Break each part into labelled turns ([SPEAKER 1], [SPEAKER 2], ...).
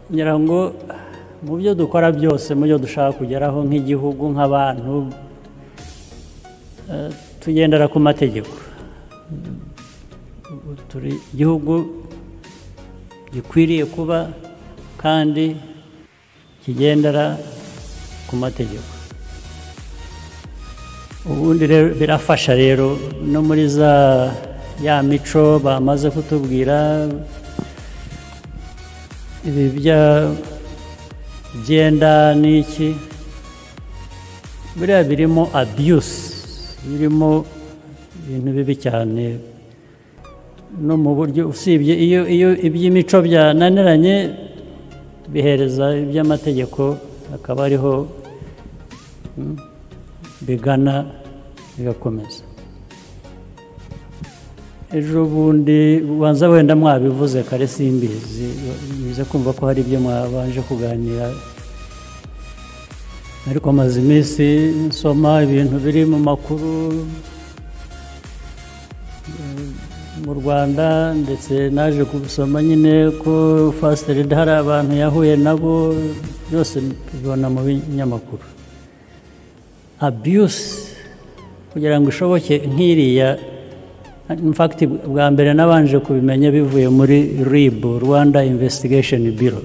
[SPEAKER 1] Ngira ngo mu byo dukora byose, mu byo dushaka kugeraho nk'igihugu, nk'abantu, tugendera ku mategeko. Turi igihugu gikwiriye kuba kandi kigendera ku mategeko. Ubundi rero birafasha rero no muri za ya mico bamaze kutubwira, ibi bya genda n'iki, buriya birimo abuse, birimo ibintu bibi cyane. No mu buryo usibye iyo iby'imico byananiranye bihereza iby'amategeko, akaba ariho bigana bigakomeza. Ejo bundi ubanza wenda mwabivuze kare, simbizi, bize kumva ko hari ibyo mwabanje kuganira, ariko maze iminsi nsoma ibintu biri mu makuru mu Rwanda, ndetse naje kubisoma nyine ko First Lady hari abantu yahuye nabo, byose bibona mu binyamakuru. Abuse kugira ngo ishoboke nk'iriya, in fact bwa mbere nabanje kubimenya bivuye muri RIB, Rwanda Investigation Bureau.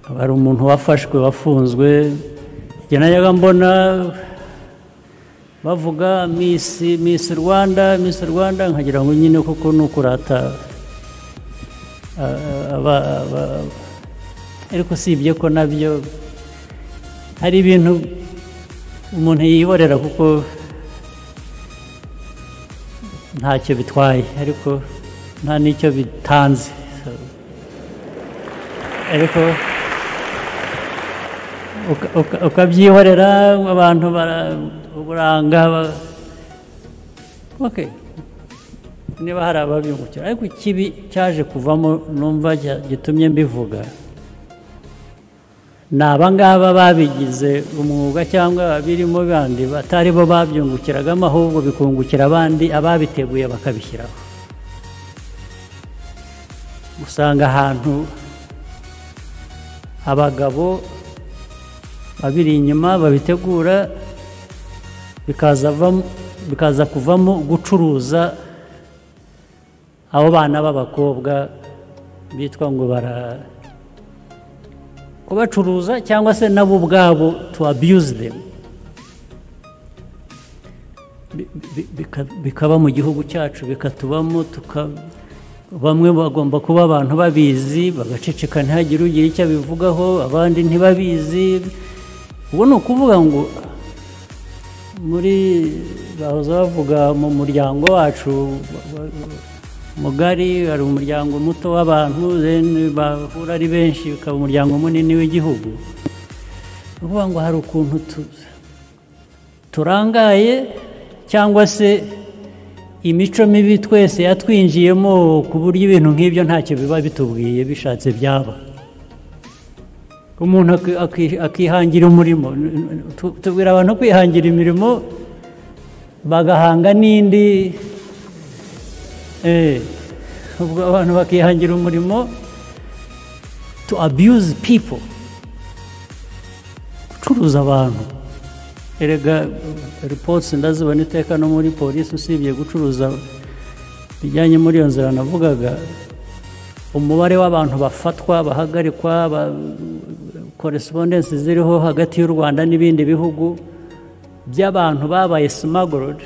[SPEAKER 1] Hari umuntu wafashwe wafunzwe, njye najyaga mbona bavuga Miss Rwanda, Miss Rwanda, nkagira ngo nyine koko ni ukurata, ariko usibye ko nabyo hari ibintu umuntu yihorera kuko ntacyo bitwaye, ariko nta n'icyo bitanze, ariko ukabyihorera abantu uburanga, okay, niba hari ababyungukira. Ariko ikibi cyaje kuvamo numva gitumye mbivuga, ni abangaba babigize umwuga cyangwa abirimo bandi batari bo babyungukiragamo, ahubwo bikungukira abandi ababiteguye bakabishyiraho. Usanga ahantu abagabo babiri inyuma babitegura, bikaza kuvamo gucuruza abo bana b'abakobwa bitwa ngo bara kubacuruza, cyangwa se nabo ubwabo to abuse them. Bikaba mu gihugu cyacu, bikatubamo, bamwe bagomba kuba abantu babizi bagaceceka ntihagire ugira icyo abivugaho, abandi ntibabizi. Ubu ni ukuvuga ngo muri bahoze bavuga mu muryango wacu mugari, hari umuryango muto w'abantu bahura ari benshi ukaba umuryango munini w'igihugu. Ni ukuvuga ngo hari ukuntu turangaye, cyangwa se imico mibi twese yatwinjiyemo ku buryo ibintu nk'ibyo ntacyo biba bitubwiye, bishatse byaba. Umuntu akihangira umurimo, tubwira abantu kwihangira imirimo bagahanga n'indi, ubwo abantu bakihangira umurimo to abuse people, gucuruza abantu. Erega reports ndazibona iteka no muri polisi, usibye gucuruza bijyanye muri iyo nzira navugaga, umubare w'abantu bafatwa bahagarikwa, correspondence ziriho hagati y'u Rwanda n'ibindi bihugu by'abantu babaye smuggled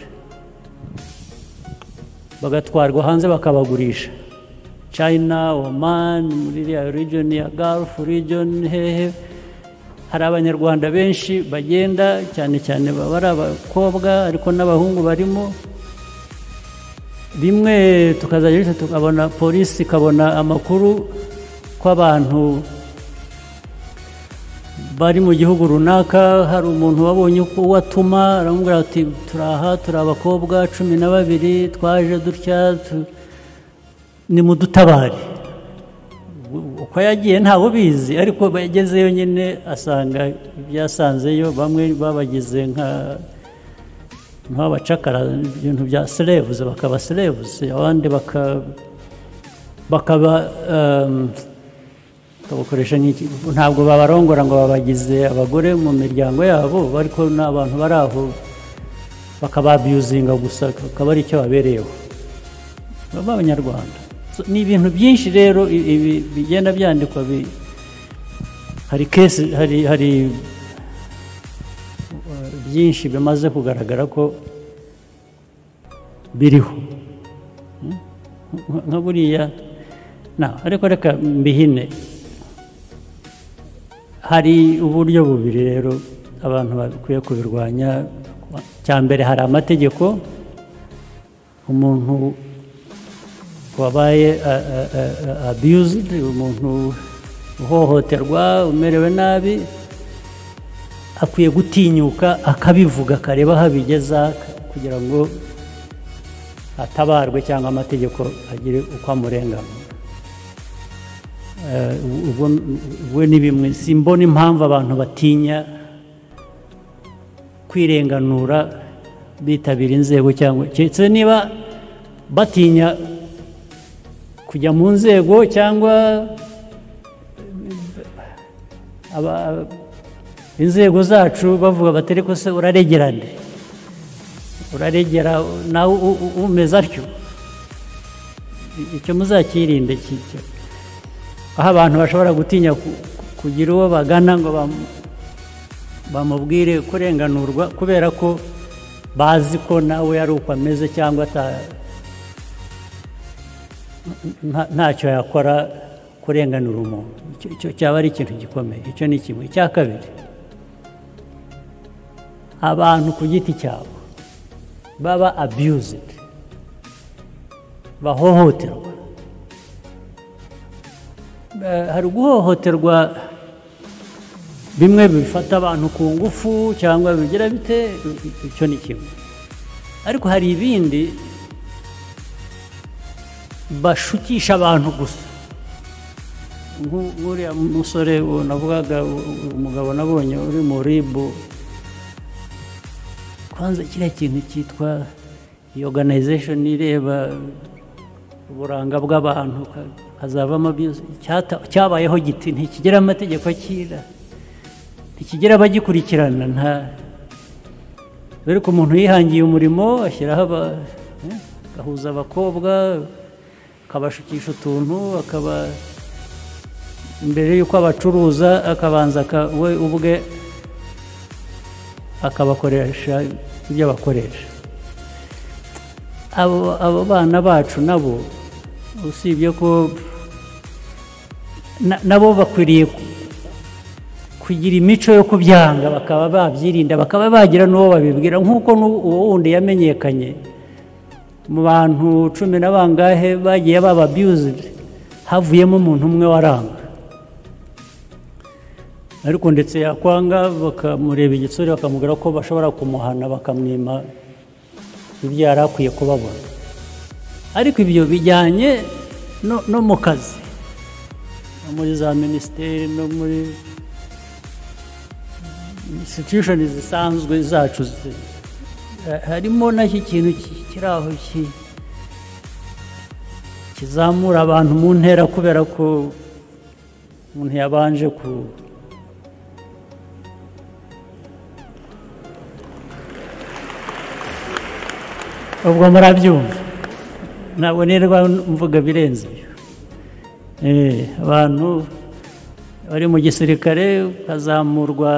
[SPEAKER 1] bagatwarwa hanze bakabagurisha, China, Oman, muri iriya region ya Gulf region, hehe, hari abanyarwanda benshi bagenda, cyane cyane baba ari abakobwa ariko n'abahungu barimo. Bimwe tukazajya tukabona polisi ikabona amakuru ko abantu bari mu gihugu runaka, hari umuntu wabonye uko watuma aramubwira ati turaha, turi abakobwa 12 twaje dutya, ni mudutabare. Uko yagiye ntawe ubizi, ariko yagezeyo nyine asanga ibyasanzeyo, bamwe babagize nk'abacakara, ibintu bya slaves, bakaba slaves, abandi bakaba Bakabakoresha nk'iki, ntabwo babarongora ngo babagize abagore mu miryango yabo, ariko ni abantu bari aho bakababyuzinga gusa, akaba ari icyo babereyeho baba abanyarwanda. Ni ibintu byinshi rero ibi bigenda byandikwa, hari case, hari byinshi bimaze kugaragara ko biriho nka buriya. Ariko reka mbihine, hari uburyo bubiri rero abantu bakwiye kubirwanya. Cya mbere, hari amategeko. Umuntu wabaye abused, umuntu uhohoterwa, umerewe nabi, akwiye gutinyuka akabivuga, akareba aho abigeza kugira ngo atabarwe cyangwa amategeko agire uko amurenganura. Ubwo ni bimwe. Simbona impamvu abantu batinya kwirenganura bitabira inzego, cyangwa keretse niba batinya kujya mu nzego cyangwa inzego zacu bavuga bati ariko se uraregerane, uraregera nawe umeze atyo. Icyo muzakirinde kicyo, aho abantu bashobora gutinya kugira uwo bagana ngo bamubwire kurenganurwa kubera ko bazi ko nawe ari uko ameze cyangwa ntacyo yakora kurenganura umuntu. Icyo cyaba ari ikintu gikomeye. Icyo ni kimwe. Icya kabiri, abantu ku giti cyabo baba abused, bahohoterwa. Hari guhohoterwa bimwe bifata abantu ku ngufu cyangwa bigira bite, icyo ni kimwe. Ariko hari ibindi bashukisha abantu gusa. Nk'uriya musore navugaga, umugabo nabonye uri mu RIB, kwanza kiriya kintu cyitwa organization ireba uburanga bw'abantu hazavamo cyabayeho giti, ntikigira amategeko akira, ntikigira abagikurikirana. Nta ariko umuntu yihangiye umurimo ashyiraho agahuza abakobwa, akabashukisha utuntu, akaba mbere yuko abacuruza akabanza we ubwe akabakoresha ibyo bakoresha. Abo bana bacu nabo, usibye ko nabo bakwiriye kugira imico yo kubyanga, bakaba babyirinda, bakaba bagira n'uwo babibwira, nk'uko uwo wundi yamenyekanye mu bantu 10 na bangahe bagiye baba abused, havuyemo umuntu umwe waranga. Ariko ndetse yakwanga bakamureba igitsure, bakamubwira ko bashobora kumuhana, bakamwima ibyo yari akwiye kubabona. Ariko ibyo bijyanye no mu kazi, no muri za minisiteri, no muri institution zisanzwe zacu, harimo n'iki kintu kiri aho kizamura abantu mu ntera, kubera ko umuntu yabanje ku ubwo murabyumva, ntabwo nirwa mvuga birenze ibyo. Abantu bari mu gisirikare ukazamurwa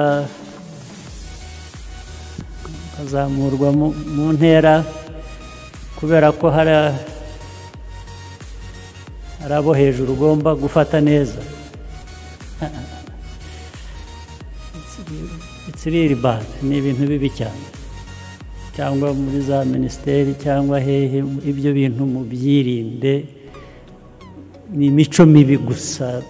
[SPEAKER 1] mu ntera kubera ko hari abo hejuru ugomba gufata neza. It's really bad, ni ibintu bibi cyane. Cyangwa muri za minisiteri cyangwa hehe, ibyo bintu mubyirinde, ni imico mibi gusa.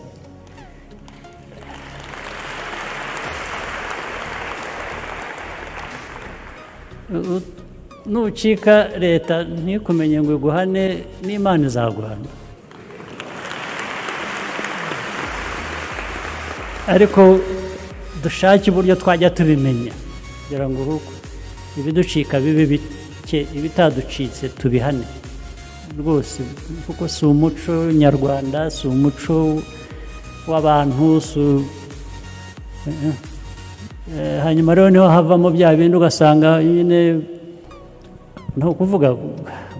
[SPEAKER 1] Nucika leta ntikumenye ngo iguhane, n'Imana izaguhana. Ariko dushake uburyo twajya tubimenya kugira ngo ibiducika bibe bike, ibitaducitse tubihane rwose, kuko si umuco nyarwanda, si umuco w'abantu. Hanyuma rero niho havamo bya bindi ugasanga nyine no kuvuga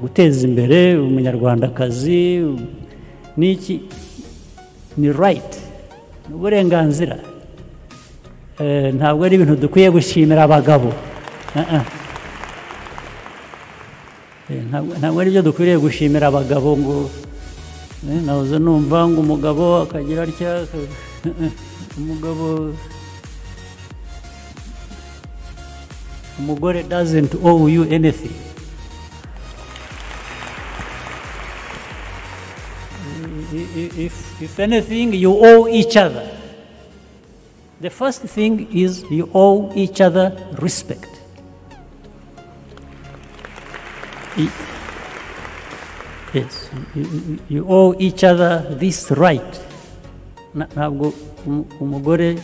[SPEAKER 1] guteza imbere umunyarwandakazi n'iki ni right, ni uburenganzira, ntabwo ari ibintu dukwiye gushimira abagabo. Ntabwo ari byo dukwiriye gushimira abagabo ngo nahoze numva ngo umugabo akagira atya, umugabo, umugore doesn't owe you anything. If anything, you owe each other. The first thing is you owe each other respect. Yes, you owe each other this right. Ntabwo umugore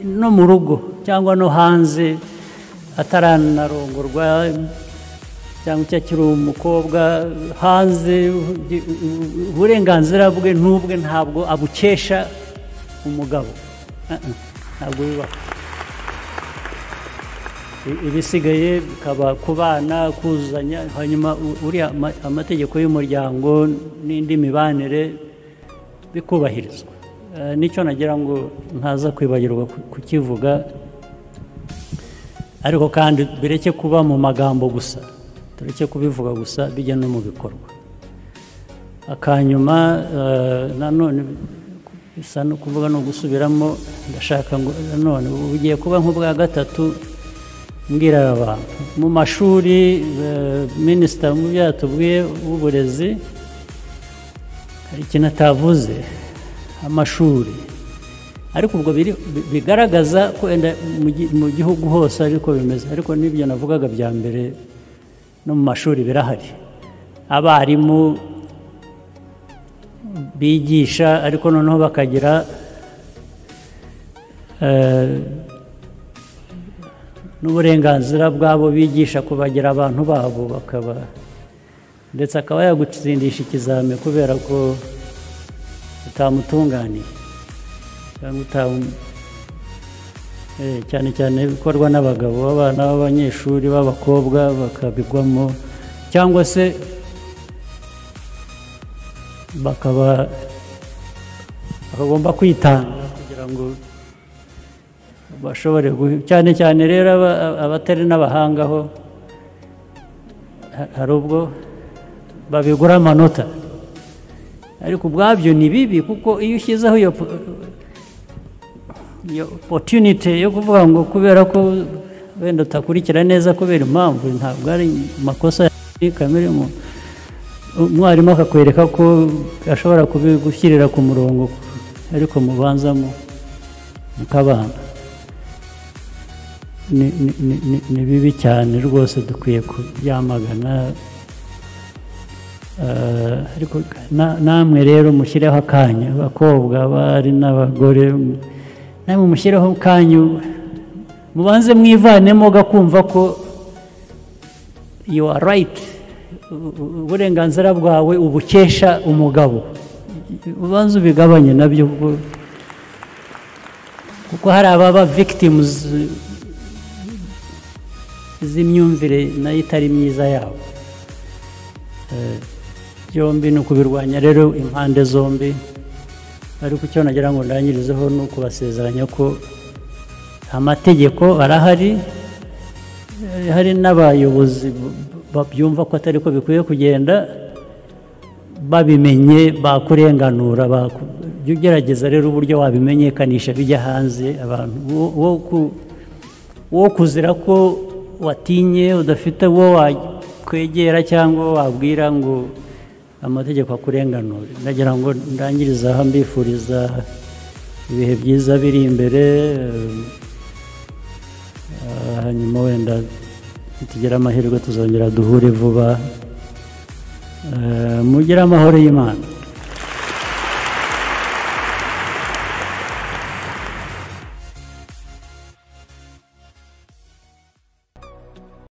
[SPEAKER 1] no mu rugo cyangwa no hanze ataranarongorwa cyangwa icyo akiri umukobwa hanze, uburenganzira bwe n'ubwe ntabwo abukesha umugabo, ntabwo bibaho. Ibisigaye bikaba ku bana kuzuzanya, hanyuma uriya amategeko y'umuryango n'indi mibanire bikubahirizwa. Nicyo nagira ngo ntaza kwibagirwa kukivuga, ariko kandi bireke kuba mu magambo gusa, tureke kubivuga gusa, bijya no mu bikorwa. Akanyuma nanone bisa no kuvuga no gusubiramo, ndashaka ngo nanone ugiye kuba nk'ubwa gatatu mbwira abantu mu mashuri. Minisita mu byo yatubwiye w'uburezi hari ikintu atavuze, amashuri, ariko ubwo bigaragaza ko wenda mu gihugu hose ariko bimeze, ariko n'ibyo navugaga bya mbere no mu mashuri birahari. Abarimu bigisha ariko noneho bakagira n'uburenganzira bwabo bigisha kubagira abantu babo, bakaba ndetse akaba yagutsindisha ikizame kubera ko utamutunganiye cyangwa cyane cyane bikorwa n'abagabo, abana b'abanyeshuri b'abakobwa bakabigwamo, cyangwa se bakaba bakagomba kwitanga kugira ngo bashobore, cyane cyane rero abatari n'abahanga ho hari ubwo babigura amanota, ariko ubwabyo ni bibi, kuko iyo ushyizeho iyo opportunity yo kuvuga ngo kubera ko wenda utakurikira neza kubera impamvu, ntabwo ari makosa kamere, umwarimu akakwereka ko ashobora kubigushyirira ku murongo, ariko mubanzamo mukabana. Ni bibi cyane rwose, dukwiye kubyamagana. Ariko namwe rero mushyireho akanya, abakobwa, abari n'abagore, namwe mushyireho akanyu, mubanze mwivanemo gakumva ko you are right, uburenganzira bwawe ubukesha umugabo, ubanze ubigabanye nabyo, kuko hari ababa victims z'imyumvire nayo itari myiza yabo. Byombi ni ukubirwanya rero impande zombi, ariko icyo nagira ngo ndangirizeho ni ukubasezeranya ko amategeko arahari, hari n'abayobozi babyumva ko atari ko bikwiye kugenda, babimenye bakurenganura, ugerageza rero uburyo wabimenyekanisha bijya hanze abantu, wo kuzira ko watinye udafite uwo wakwegera cyangwa wabwira ngo amategeko akurenganure. Ndagira ngo ndangiriza aha mbifuriza ibihe byiza biri imbere, hanyuma wenda nitugera amahirwe tuzongera duhure vuba. Mugire amahoro y'Imana.